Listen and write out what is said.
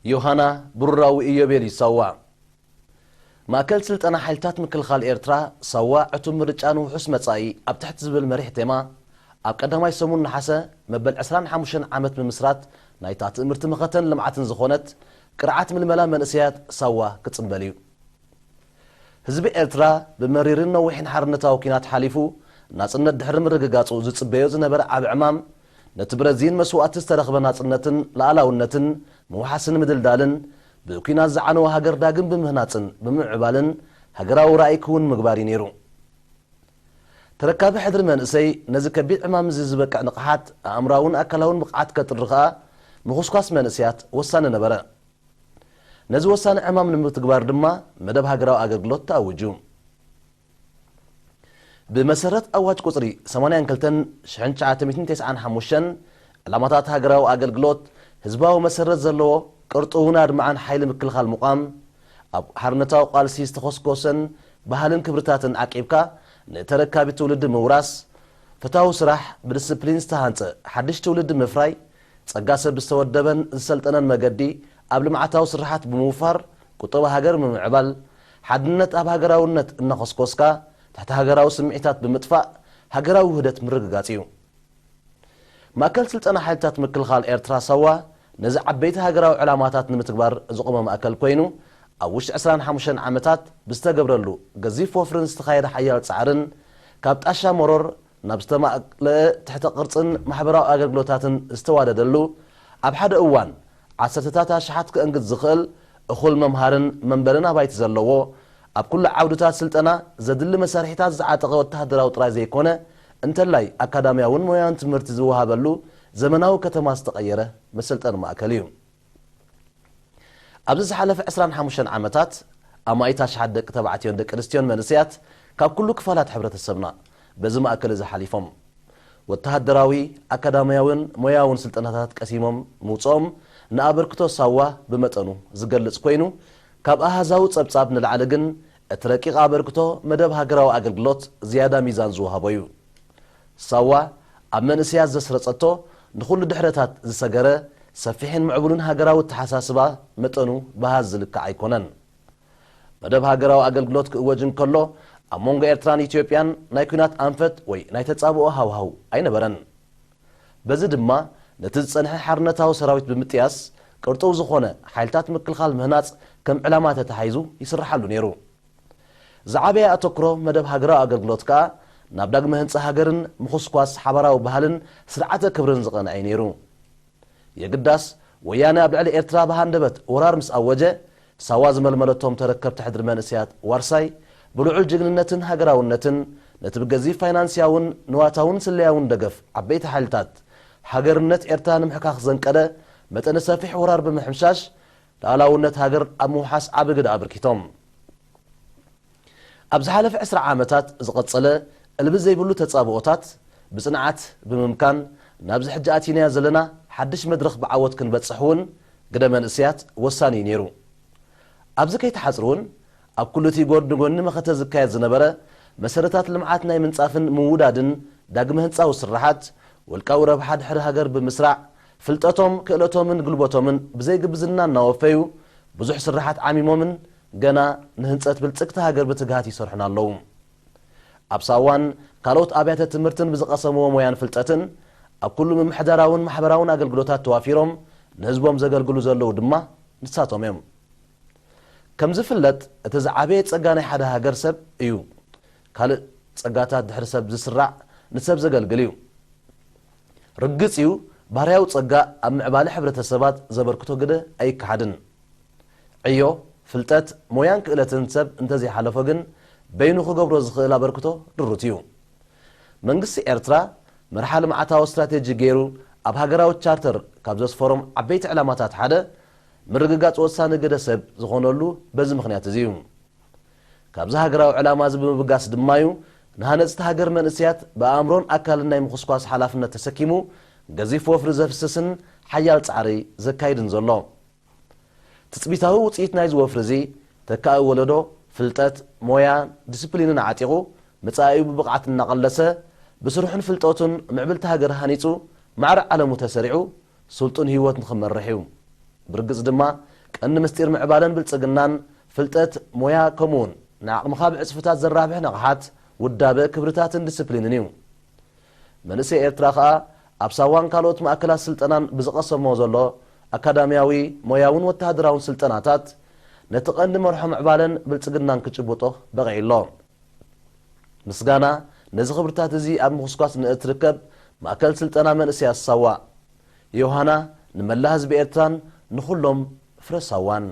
ዮሃና ብሩራዊ ኢዮቤል እዩ ሳዋ። ማእከል ስልጠና ሓይልታት ምክልኻል ኤርትራ ሳዋ ዕቱብ ምርጫን ውሑስ መጻኢ ኣብ ትሕቲ ዝብል መሪሕ ቴማ ኣብ ቀዳማይ ሰሙን ነሓሰ መበል ዕስራን ሓሙሽተን ዓመት ምምስራት ናይታ ትእምርቲ መኸተን ልምዓትን ዝኾነት ቅርዓት ምልመላ መንእሰያት ሳዋ ክጽንበል እዩ። ህዝቢ ኤርትራ ብመሪርን ነዊሕን ሓርነታዊ ኲናት ሓሊፉ ናጽነት ድሕሪ ምርግጋጹ ዝጽበዮ ዝነበረ ዓቢ ዕማም ነቲ ብረዚን መስዋእቲ ዝተረኽበ ናጽነትን ሉዓላውነትን ምውሓስን ምድልዳልን ብኲናት ዝዓነወ ሃገር ዳግም ብምህናጽን ብምምዕባልን ሃገራዊ ራእይ ክውን ምግባር እዩ ነይሩ። ተረካቢ ሕድሪ መንእሰይ ነዚ ከቢድ ዕማም እዚ ዝበቅዕ ንቕሓት ኣእምራውን ኣካላውን ብቕዓት ከጥሪ ኸኣ ምኹስኳስ መንእሰያት ወሳኒ ነበረ። ነዚ ወሳኒ ዕማም ንምትግባር ድማ መደብ ሃገራዊ ኣገልግሎት ተኣዊጁ። ብመሰረት ኣዋጅ ቁጽሪ ሰማንያን ክልተን ሽሕን ትሽዓተ ሚእትን ተስዓን ሓሙሽተን ዕላማታት ሃገራዊ ኣገልግሎት ህዝባዊ መሰረት ዘለዎ ቅርጡውን ኣድማዕን ሓይሊ ምክልኻል ምቋም፣ ኣብ ሓርነታዊ ቃልሲ ዝተኾስኮሰን ባህልን ክብርታትን ዓቂብካ ንተረካቢ ትውልዲ ምውራስ፣ ፈታዊ ስራሕ ብዲስፕሊን ዝተሃንጸ ሓድሽ ትውልዲ ምፍራይ፣ ጸጋ ሰብ ዝተወደበን ዝሰልጠነን መገዲ ኣብ ልምዓታዊ ስርሓት ብምውፋር ቁጠባ ሃገር ምምዕባል፣ ሓድነት ኣብ ሃገራውነት እናኾስኮስካ ትሕቲ ሃገራዊ ስምዒታት ብምጥፋእ ሃገራዊ ውህደት ምርግጋጽ እዩ። ማእከል ስልጠና ሓይልታት ምክልኻል ኤርትራ ሳዋ ነዚ ዓበይቲ ሃገራዊ ዕላማታት ንምትግባር ዝቖመ ማእከል ኮይኑ፣ ኣብ ውሽጢ ዕስራን ሓሙሽተን ዓመታት ብዝተገብረሉ ገዚፍ ወፍርን ዝተኻየደ ሓያል ጻዕርን፣ ካብ ጣሻ መሮር ናብ ዝተማልአ ትሕተ ቅርጽን ማሕበራዊ ኣገልግሎታትን ዝተዋደደሉ፣ ኣብ ሓደ እዋን ዓሰርተታት ኣሽሓት ከእንግድ ዝኽእል እኹል መምሃርን መንበርን ኣባይቲ ዘለዎ፣ ኣብ ኩሉ ዓውድታት ስልጠና ዘድሊ መሳርሒታት ዝዓጠቐ ወተሃደራዊ ጥራይ ዘይኮነ፣ እንተላይ ኣካዳምያውን ሞያውን ትምህርቲ ዝወሃበሉ ዘመናዊ ከተማ ዝተቐየረ መሰልጠኒ ማእከል እዩ። ኣብዚ ዝሓለፈ ዕስራን ሓሙሽተን ዓመታት ኣማኢት ኣሽሓት ደቂ ተባዕትዮን ደቂ ኣንስትዮን መንእሰያት ካብ ኩሉ ክፋላት ሕብረተሰብና በዚ ማእከል እዚ ሓሊፎም ወተሃደራዊ፣ ኣካዳምያውን ሞያውን ስልጠናታት ቀሲሞም ምውጽኦም ንኣበርክቶ ሳዋ ብመጠኑ ዝገልጽ ኮይኑ፣ ካብ ኣሃዛዊ ጸብጻብ ንላዕሊ ግን እቲ ረቂቕ ኣበርክቶ መደብ ሃገራዊ ኣገልግሎት ዝያዳ ሚዛን ዝወሃቦ እዩ። ሳዋ ኣብ መንእሰያት ዘስረጸቶ ንኹሉ ድሕረታት ዝሰገረ ሰፊሕን ምዕቡልን ሃገራዊ ኣተሓሳስባ መጠኑ ብኣሃዝ ዝልካዕ ኣይኮነን። መደብ ሃገራዊ ኣገልግሎት ክእወጅ እንከሎ ኣብ መንጎ ኤርትራን ኢትዮጵያን ናይ ኲናት ኣንፈት ወይ ናይ ተጻብኦ ሃዋህው ኣይነበረን። በዚ ድማ ነቲ ዝጸንሐ ሓርነታዊ ሰራዊት ብምጥያስ ቅርጡው ዝኾነ ሓይልታት ምክልኻል ምህናጽ ከም ዕላማ ተታሒዙ ይስርሓሉ ነይሩ። ዝዓበየ ኣተኩሮ መደብ ሃገራዊ ኣገልግሎት ከኣ ናብ ዳግመ ህንጻ ሃገርን ምኹስኳስ ሓባራዊ ባህልን ስርዓተ ክብርን ዝቐንዐ እዩ ነይሩ። የግዳስ ወያነ ኣብ ልዕሊ ኤርትራ ብሃንደበት ወራር ምስ ኣወጀ፣ ሳዋ ዝመልመለቶም ተረከብቲ ሕድሪ መንእሰያት ዋርሳይ ብልዑል ጅግንነትን ሃገራውነትን ነቲ ብገዚፍ ፋይናንስያውን ንዋታውን ስለያውን ደገፍ ዓበይቲ ሓይልታት ሃገርነት ኤርትራ ንምሕካኽ ዘንቀደ መጠነ ሰፊሕ ወራር ብምሕምሻሽ፣ ሉዓላውነት ሃገር ኣብ ምውሓስ ዓቢ ግደ ኣበርኪቶም። ኣብ ዝሓለፈ ዕስራ ዓመታት ዝቐጸለ እልቢ ዘይብሉ ተጻብኦታት ብጽንዓት ብምምካን፣ ናብዚ ሕጂ ኣቲናዮ ዘለና ሓድሽ መድረኽ ብዓወት ክንበጽሕ እውን ግደ መንእሰያት ወሳኒ እዩ ነይሩ። ኣብዚ ከይተሓጽሩ እውን፣ ኣብ ኩሉ እቲ ጎድኒ ጎድኒ መኸተ ዝካየድ ዝነበረ መሰረታት ልምዓት ናይ ምንጻፍን ምውዳድን ዳግመ ህንጻዊ ስርሓት፣ ውልቃዊ ረብሓ ድሕሪ ሃገር ብምስራዕ፣ ፍልጠቶም፣ ክእለቶምን ጉልበቶምን ብዘይግብዝና እናወፈዩ፣ ብዙሕ ስርሓት ዓሚሞምን ገና ንህንጸት ብልጽግቲ ሃገር ብትግሃት ይሰርሑን ኣለዉ። ኣብ ሳዋን ካልኦት ኣብያተ ትምህርትን ብዝቐሰምዎ ሞያን ፍልጠትን፣ ኣብ ኩሉ ምምሕዳራውን ማሕበራውን ኣገልግሎታት ተዋፊሮም ንህዝቦም ዘገልግሉ ዘለዉ ድማ ንሳቶም እዮም። ከም ዝፍለጥ፣ እቲ ዝዓበየ ጸጋ ናይ ሓደ ሃገር ሰብ እዩ። ካልእ ጸጋታት ድሕሪ ሰብ ዝስራዕ ንሰብ ዘገልግል እዩ። ርግጽ እዩ፣ ባህርያዊ ጸጋ ኣብ ምዕባለ ሕብረተሰባት ዘበርክቶ ግደ ኣይከሓድን። ዕዮ፣ ፍልጠት፣ ሞያን ክእለትን ሰብ እንተዘይሓለፎ ግን፣ በይኑ ክገብሮ ዝኽእል ኣበርክቶ ድሩት እዩ። መንግስቲ ኤርትራ መርሓ ልምዓታዊ ስትራቴጂ ገይሩ ኣብ ሃገራዊ ቻርተር ካብ ዘስፈሮም ዓበይቲ ዕላማታት ሓደ፣ ምርግጋጽ ወሳኒ ግደ ሰብ ዝኾነሉ በዚ ምኽንያት እዚ እዩ። ካብዚ ሃገራዊ ዕላማ እዚ ብምብጋስ ድማ እዩ፣ ንሃነጽቲ ሃገር መንእሰያት ብኣእምሮን ኣካልን ናይ ምኹስኳስ ሓላፍነት ተሰኪሙ፣ ገዚፍ ወፍሪ ዘፍስስን ሓያል ጻዕሪ ዘካይድን ዘሎ። ትጽቢታዊ ውጽኢት ናይዚ ወፍሪ እዚ፣ ተካኢ ወለዶ፣ ፍልጠት፣ ሞያ፣ ዲስፕሊንን ዓጢቑ፣ መጻኢኡ ብብቕዓት እናቐለሰ፣ ብስርሑን ፍልጠቱን ምዕብልቲ ሃገር ሃኒጹ፣ ማዕረ ዓለሙ ተሰሪዑ፣ ስልጡን ህይወት ንኽመርሕ እዩ። ብርግጽ ድማ፣ ቀንዲ ምስጢር ምዕባለን ብልጽግናን ፍልጠት፣ ሞያ፣ ከምኡውን ንዓቕምኻ ብዕጽፍታት ዘራብሕ ንቕሓት፣ ውዳበ፣ ክብርታትን ዲስፕሊንን እዩ። መንእሰይ ኤርትራ ከኣ ኣብ ሳዋን ካልኦት ማእከላት ስልጠናን ብዝቐሰሞ ዘሎ ኣካዳምያዊ፣ ሞያውን ወተሃደራውን ስልጠናታት ነቲ ቀንዲ መርሖ ምዕባለን ብልጽግናን ክጭብጦ በቒዑ ኣሎ። ምስጋና ነዚ ክብርታት እዚ ኣብ ምኹስኳስ ንእትርከብ ማእከል ስልጠና መንእሰያት ሳዋ። ዮሃና ንመላ ህዝቢ ኤርትራን ንኹሎም ፍረ ሳዋን።